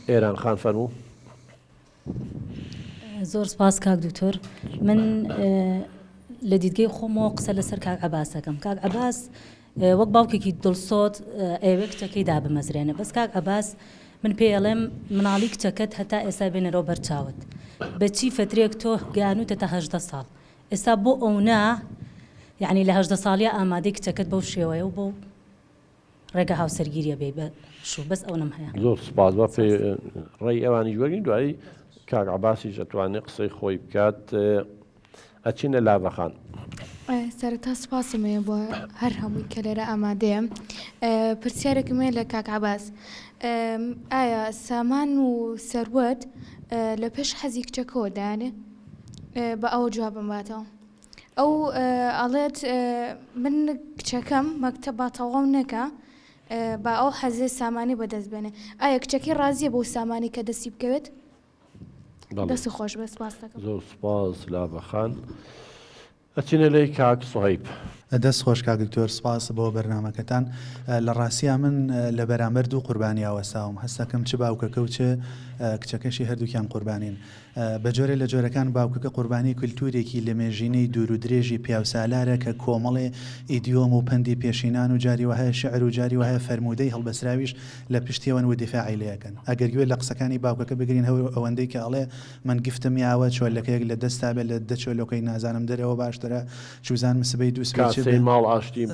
ئێران خان فەرموو. زۆر سپاس کاک دکتۆر من لە دیدگەی خۆمەوە قسە لەسەر کاک عەباس ئەکەم کاک عەباس وەک باوکێکی دڵسۆز ئەیەوێ کچەکەی دابمەزرێنێ بەس کاک عەباس من پێی ئەڵێم مناڵی کچەکەت هەتا ئێستا بێنەرەوە بەر چاوت بە چی فەترێک تۆ گەیانوتەتە 18 ساڵ ئێستا بۆ ئەونا یعنی لە 18 ساڵیا ئامادەی کچەکەت بەو شێوەیە و بۆ ڕێگە هاوسەرگیریە بێی بە شوو بەس ئەونەم هەیە. زۆر سوپاس با پێ ڕێی ئەوانیش وەرگین دوایی کاک عەباسیش ئەتوانێ قسەی خۆی بکات ئەچینە لاڤە خان. سەرەتا سوپاسم هەیە بۆ هەر هەمووی کە لێرە ئامادەیە پرسیارێکم هەیە لە کاک عەباس ئایا سامان و سەروەت لە پێش حەزی کچەکەوە دانێ بە ئەوە جوابم باتەوە ئەو ئەڵێت من کچەکەم مەکتەب با تەواو نەکا با ئەو حەزێ سامانی بەدەست بێنێ ئایا کچەکەی ڕازیە بۆ سامانی کە دەستی بکەوێت؟ دەست خۆش بێت سپاس دەکەم. زۆر سپاس لاڤە خان. ئەچینە لای کاک سوهەیب. دەست خۆش کاک دکتۆر سپاس بۆ بەرنامەکەتان لە ڕاستیا من لە بەرامبەر دوو قوربانیا وەستاوم هەستەکەم چ باوکەکە و چ کچەکەشی هەردووکیان قوربانین بە جۆرێ لە جۆرەکان باوکەکە قوربانی کولتوورێکی لەمێژینەی دوور و درێژی پیاوسالارە کە کۆمەڵێ ئیدیۆم و پەندی پێشینان و جاری وەهایە شیعر و جاری وەهایە فەرموودەی هەڵبەستراویش لە پشتیەوەن و دیفاعی لێ ئەکەن. ئەگەر گوێ لە قسەکانی باوکەکە بگرین هەور ئەوەندەی کە ئەڵێ من گفتم یاوە چۆلەکەیەک لە دەستا بێ لە دە چۆلۆکەی نازانم دەرەوە باشترە چوزانم سبەی دوو سبەی چ کاسەی ماڵ ئاشتی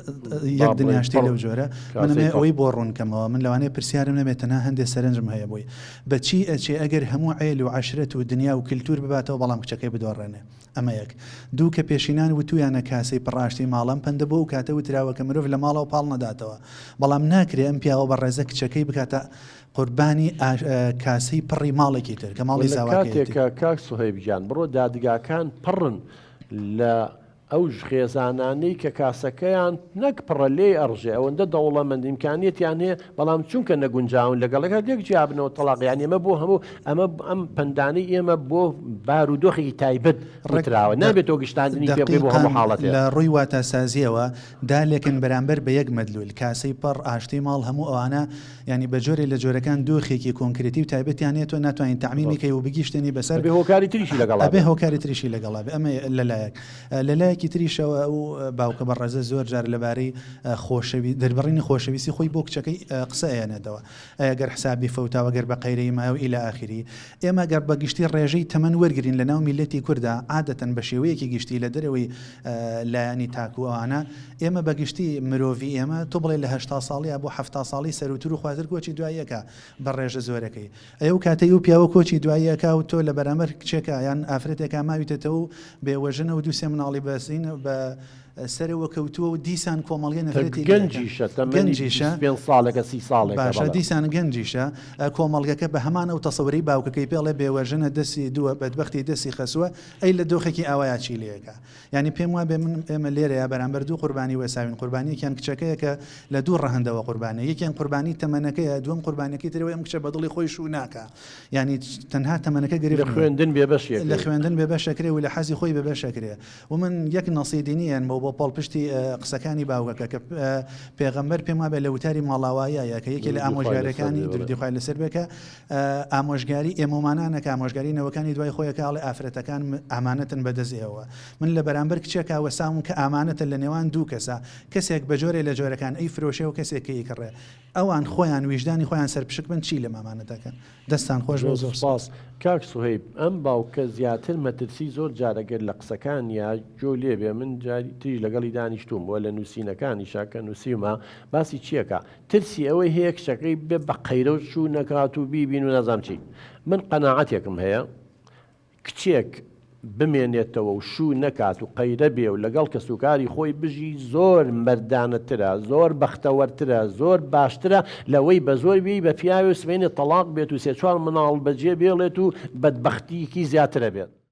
یەک دنیا شتی لەو جۆرە. من ئەمەوێ ئەوەی بۆ ڕوون کەمەوە من لەوانەیە پرسیارم نەبێ تەنها هەندێ سەرنجم هەیە بۆی. بە چی ئەچێ ئەگەر هەموو عێل و عەشرەت و دنیا و کلتور بباتەوە بەڵام کچەکەی بدۆڕێنێ؟ ئەمە یەک. دوو کە پێشینان وتویانە کاسەی پڕ ئاشتی ماڵ ئەم پەندە بۆ ئەو کاتە وتراوە کە مرۆڤ لە ماڵەوە پاڵ نەداتەوە. بەڵام ناکرێ ئەم پیاوە بەڕێزە کچەکەی بکاتە قوربانی کاسەی پڕی ماڵێکی تر کە ماڵی لە زاواکەیەتی. کاتێکا کاک سوهەیب گیان بڕۆ دادگاکان پڕن لە ئەو خێزانانەی کە کاسەکەیان نەک پڕە لێی ئەڕژێ ئەوەندە دەوڵەمەند ئیمکانیەتیان هەیە بەڵام چونکە نەگونجاون لەگەڵەکە لێک جیابنەوە تەڵاق یان ئێمە بۆ هەموو ئەمە ئەم پەندانەی ئێمە بۆ بار و دۆخێکی تایبەت وتراوە نابێت تۆ گشتاندنی پێ بکەی بۆ هەموو دەقیقەن حاڵەتێ. لە ڕووی واتاسازییەوە دالێکن بەرامبەر بە یەک مەدلول، کاسەی پڕ، ئاشتی ماڵ، هەموو ئەوانە یانی بە جۆرێ لە جۆرەکان دۆخێکی کۆنکرێتی و تایبەتیان هەیە تۆ ناتوانی تەعمیمی کەی و بگیشتێنی بەسەر ئەبێ هۆکاری تریشی لەگەڵا ئەبێ بێ. هۆکاری تریشی لەگەڵا بێ ئەمە لە لایەک. لە لایەکی تریشەوە ئەو باوکە بەڕێزە زۆر جار لەبارەی خۆشەوی دەربڕینی خۆشەویستی خۆی بۆ کچەکەی قسە ئەیەنێتەوە ئەی گەر حسابی فەوتا و گەر بە قەیرەی مایە و الی آخره ئێمە گەر بە گشتی ڕێژەی تەمەن وەرگرین لە ناو میللەتی کوردا عادەتەن بە شێوەیەکی گشتی لە دەرەوەی لایەنی تاک و ئەوانە ئێمە بە گشتی مرۆڤی ئێمە تۆ بڵێ لە 80 ساڵیە بۆ 70 ساڵی سەروتر و خواتر کۆچی دوایی ئەکا بە ڕێژە زۆرەکەی ئەی ئەو کاتەی ئەو پیاوە کۆچی دوایی ئەکا و تۆ لە بەرامبەر کچێکا یان ئافرەتێکا ماویتەتەوە و بێوەژنە و دوو سێ مناڵی بە زین بە سەرەوە کەوتووە و دیسان کۆمەڵگە نەفرەتی لێ ئەکا. گەنجیشە تەمەنی گەنجیشە 25 ساڵێکە 30 ساڵێکە باشە بەڵێ. دیسان گەنجیشە کۆمەڵگەکە بە هەمان ئەو تەسەورەی باوکەکەی پێ ئەڵێ بێوەژنە دەستی دووە بەدبەختی دەستی خەسووە ئەی لە دۆخێکی ئاوایا چی لێ ئەکا یانی پێم وابێ من ئێمە لێرەیا بەرامبەر دوو قوربانی وەساوین قوربانیەکیان کچەکەیە کە لە دوو ڕەهەندەوە قوربانیە یەکیان قوربانی تەمەنەکەیە دووەم قوربانیەکەی ترەوەی ئەم کچە بە دڵی خۆی شوو ناکا یانی تەنها تەمەنەکە گرفت لە خوێندن بێبەش لە ئەکرێ. خوێندن بێبەش ئەکرێ و لە حەزی خۆی بێبەش ئەکرێ و من یەک نەسی دینی ئەنمەوە بۆ پاڵپشتی قسەکانی باوکەکە کە پێغەمبەر پێم وابێ لە وتاری ماڵاواییە کە یەکێ لە درودی خوای لەسەر ئامۆژگاریەکانی بێ بەڵێ. درودی خوای لەسەر بێ کە ئامۆژگاری ئێمەومانانە کە ئامۆژگاری نەوەکانی دوای خۆی ئەکا ئەڵێ ئافرەتەکان ئامانەتن بە دەست ئێوە من لە بەرامبەر کچێکا وەساوم کە ئامانەتە لە نێوان دوو کەسا کەسێک بە جۆرێ لە جۆرەکان ئەیفرۆشێ و کەسێک کە ئیکڕێ ئەوان خۆیان ویژدانی خۆیان سەرپشک بن چی لەم ئامانەتە کەن دەستان خۆش بێ و زۆر زۆر سوپاس. سوپاس کاک سوهەیب ئەم باوکە زیاتر مەترسی زۆر جار ئەگەر لە قسەکانیا گوێ لێ بێ من جاری تریش لەگەڵی دانیشتووم وە لە نووسینەکانیشا کە نووسیومە باسی چیەکا ترسی ئەوەی هەیە کچەکەی بێ بە قەیرە و چوو نەکات و بیبین و نازانم چی من قەناعەتێکم هەیە کچێک بمێنێتەوە و شوو نەکات و قەیرە بێ و لەگەڵ کەسوکاری خۆی بژی زۆر مەردانەترە زۆر بەختەوەرترە زۆر باشترە لەوەی بە زۆر بێی بە پیاوێ و سبەینێ تەڵاق بێت و سێ چوار مناڵ بەجێ بێڵێت و بەدبەختیکی زیاترە بێت.